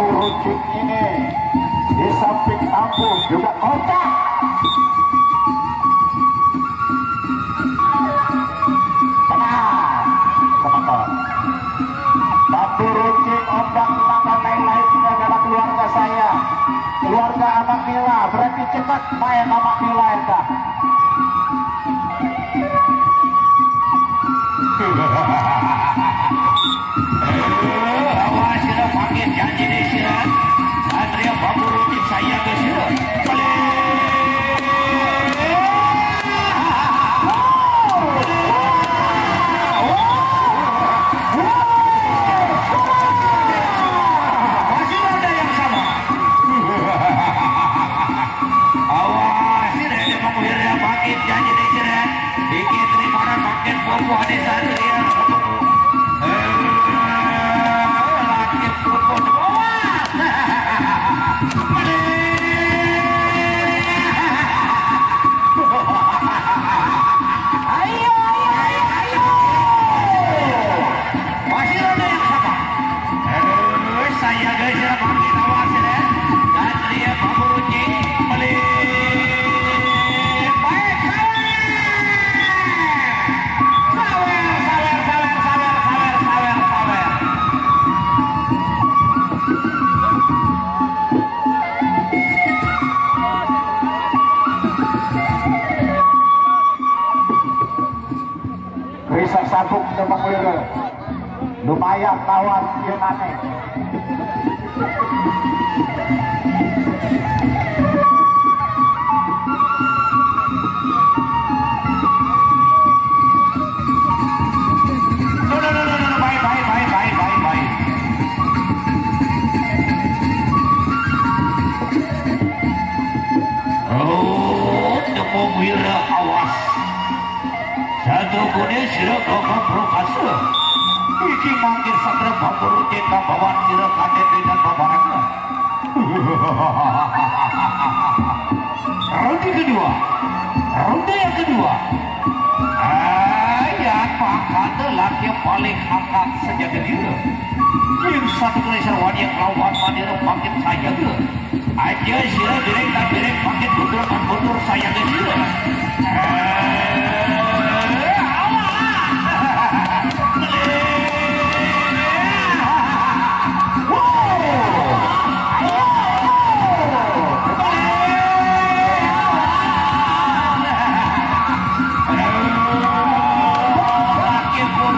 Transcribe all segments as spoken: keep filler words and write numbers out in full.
Runcing ini di samping tampung juga kocak. Tenang, penonton. Bambu runcing, ombak, tenang, dan lain-lain, ini adalah keluarga saya. Keluarga Anak Mila, berarti cepat main Anak Mila, entah. Awas, sudah pakai janji deh, sudah. Satria Bambu Runcing saya ke sudah. Balik. Masih ada yang sama. Awas, ini ada pengwira bangkit janji deh, sudah. Dikit terima dan bangkit, buah-buah desa, sudah. Eh, laki pun, awas. Ayo, ayo, ayo, ayo. Masih ada yang sama. Eh, saya geser bangkit, awas ya. Dan dia Bambu Runcing, balik. Baik, sawer. Sawer, sawer, sawer, sawer, sawer, sawer, sawer. Risa sabuk tembak lere. Lumayan lawan Yunani. No, no, no, no, no, no. Baik, baik, baik, baik, baik, baik. Oh, tembung wira, awas. Satu kuning sira kaka prokasa. Iki mangkir satra bamburu cinta bawan sira kaden dengan babaraka. Ronde kedua. Ronde yang kedua. Ayat pangkata laki paling angkat senjata dia. Yang satu kuning sira wani yang lawan manira bangkit sayaga. Aja sira dereng tak dereng pakai tutur kan tutur sayang sira. Eh, awak. Wow. Wow. Laki pun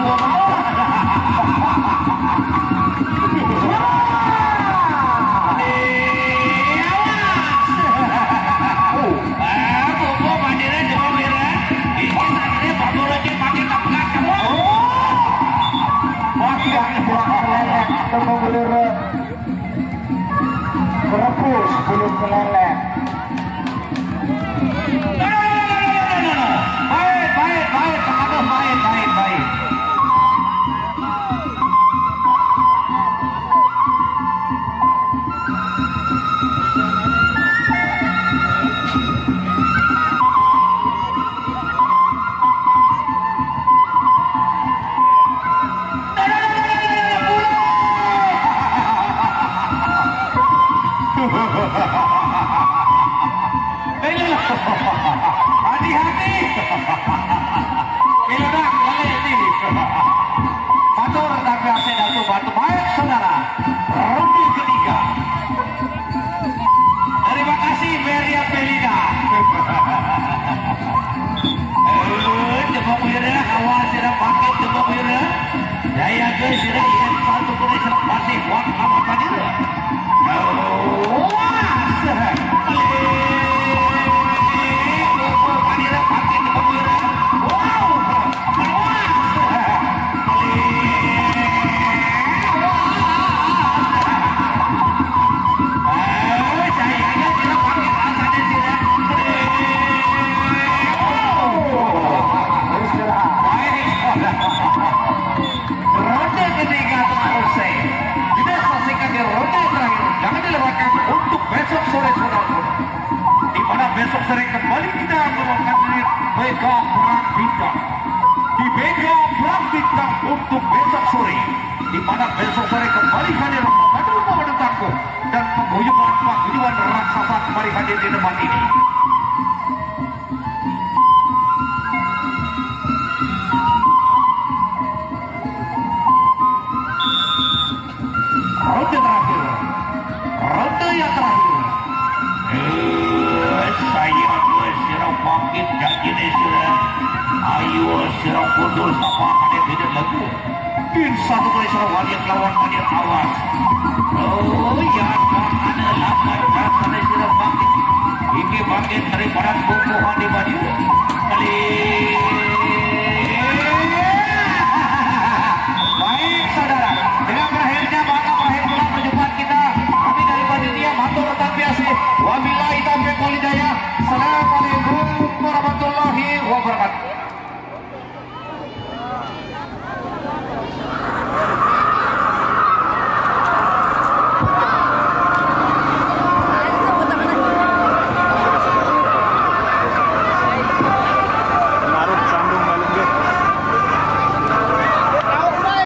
Merebus belum meleleh. Baik, baik, baik, Pak Agus, baik, baik, baik. Hati-hati. Piledak balik ni. Batur tapi asli Datu Batu. Baik, saudara. Ronde ketiga. Terima kasih, Meriam Belina. Eh, tepuk wira, awas, sira pakai tepuk wira. Daya ke sira, yang satu kuning sira masih kuat, amat hadir. Awas. Tepuk wira, pakai tepuk wira. Wow. Ronde ketiga telah usai. Kita saksikan di ronde terakhir. Jangan dilewatkan untuk besok sore, saudara. Di mana besok sore kembali kita akan menghadirkan Mega Perang Bintang. Di Mega Perang Bintang untuk besok sore, di mana besok sore kembali hadir Madu Madu Tangkup. di tempat ini. Ronde terakhir. Ronde yang terakhir. Eh, saya dua sira bangkit janji sira. Ayo sira kudu sapa kane beda lagu. Bin satu kali sira wali lawan wali awas. Oh ya, ada lawan rasane sira bangkit. Iki bangkit dari barat buku hati baju. Kali. Baik saudara, dengan